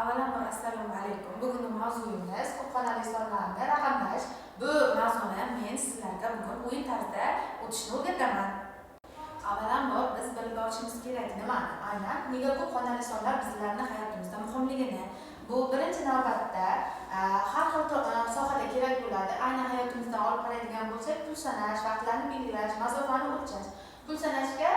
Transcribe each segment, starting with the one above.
Avvalambor, assalomu alaykum. Bugungi mavzuyimiz ko'p xonali sonlarni raqamlash. Bu mavzuni men sizlarga bugun o'yin tarzida o'tishni o'rgataman. Avvalambor, biz bilib olishimiz kerak nimani? Aynan nega ko'p xonali sonlar bizlarning hayotimizda muhimligini. Bu birinchi navbatda har xil sohada kerak bo'ladi. Aynan hayotimizdan olib qaraydigan bo'lsak, pul sanash, vaqtlarni belgilash, masofani o'lchash. Pul sanashga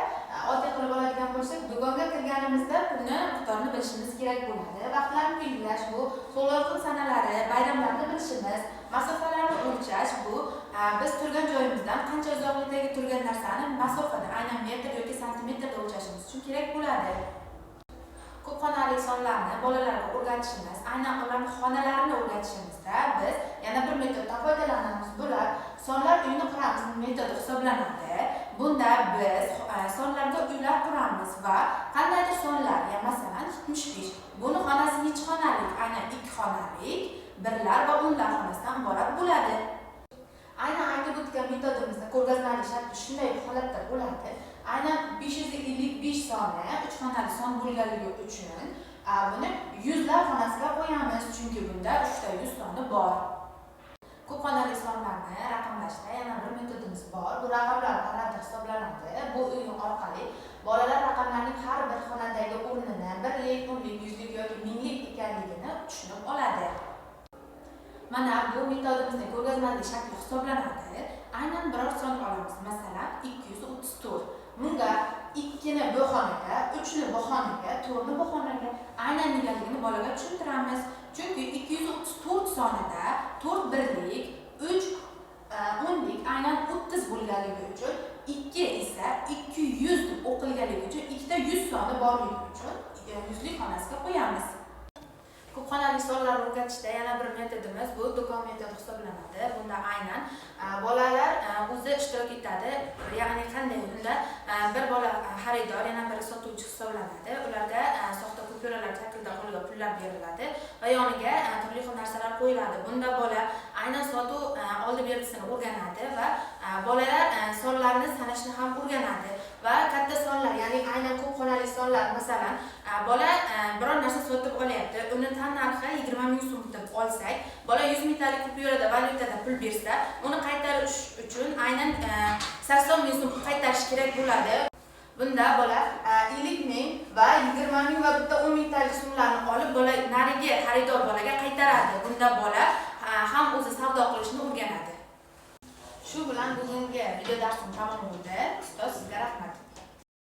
oddiy qilib oladigan bo'lsak, do'konga kirganimizda pulni miqdorini bilishimiz kerak bo'ladi. Vaqtlarni belgilash bu tug'ilgan sanalari, bayramlarni bilishimiz, masofalarni o'lchash bu biz turgan joyimizdan qancha uzoqlikdagi turgan narsani masofada, aynan metr yoki santimetrda o'lchashimiz uchun kerak bo'ladi. Ko'p xonali sonlarni bolalarga o'rgatishimiz, aynan ularni xonalarini o'rgatishimizda biz yana bir metoddan foydalanamiz. Bular sonlar uyini quramiz metodi hisoblanadi. Bunda biz sonlarga uylar quramiz va qandaydir sonlar, ya masalan 75, buni xonasi necha xonalik? Aynan 2 xonalik, birlar va o'nlar xonasidan iborat bo'ladi. Aynan aytib o'tgan metodimizda ko'rgazmali shakli shunday holatda bo'ladi. Aynan 555 soni 3 xonali son bo'lganligi uchun buni yuzlar xonasiga qo'yamiz, chunki bunda 3 ta 100 soni bor. Ko'p xonali sonlarni raqamlashda yana bir metodimiz bor. Bu raqamlar paradi hisoblanadi. Bu o'yin orqali bolalar raqamlarning har bir xonadagi o'rnini, birlik, o'nlik, yuzlik yoki minglik ekanligini tushunib oladi. Mana bu metodimizning ko'rgazmali shakli hisoblanadi. Aynan biror son olamiz. Masalan, 234. Bunga 2 ni bu xonaga, 3 ni bu xonaga, 4 ni bu xonaga, aynan negaligini bolaga tushuntiramiz. Chunki 234 sonida 4 birlik, 3 o'nlik, aynan 30 bo'lganligi uchun, 2 esa 200 deb o'qilganligi uchun, ikkita 100 soni borligi uchun yuzlik xonasiga qo'yamiz. Ko'p xonali sonlarni o'rgatishda yana bir metodimiz bu do'kon metodi hisoblanadi. Bunda aynan bolalar o'zi ishtirok etadi. Ya'ni qanday? Unda bir bola xaridor, yana biri sotuvchi hisoblanadi. Ularga soxta kupyuralar shaklida qo'liga pullar beriladi va yoniga turli xil narsalar qo'yiladi. Bunda bola aynan sotuv oldi berdisini o'rganadi va bolalar sonlarni sanashni ham o'rganadi va katta sonlar, ya'ni aynan ko'p xonali sonlar, masalan, bola biror narsa sotib olyapti, uni tan narxi 20 ming so'm deb olsak, bola 100 mingtalik kupyurada, valyutada pul bersa, uni qaytarish uchun aynan 80 ming so'm qaytarish kerak bo'ladi. Bunda bola 50 ming va 20 ming va bitta 10 mingtalik so'mlarni olib, bola narigi xaridor bolaga qaytaradi. Bunda bola ham o'zi savdo qilishni o'rganadi. Shu bilan bugungi video darsim tamom bo'ldi. Ustoz, sizga rahmat.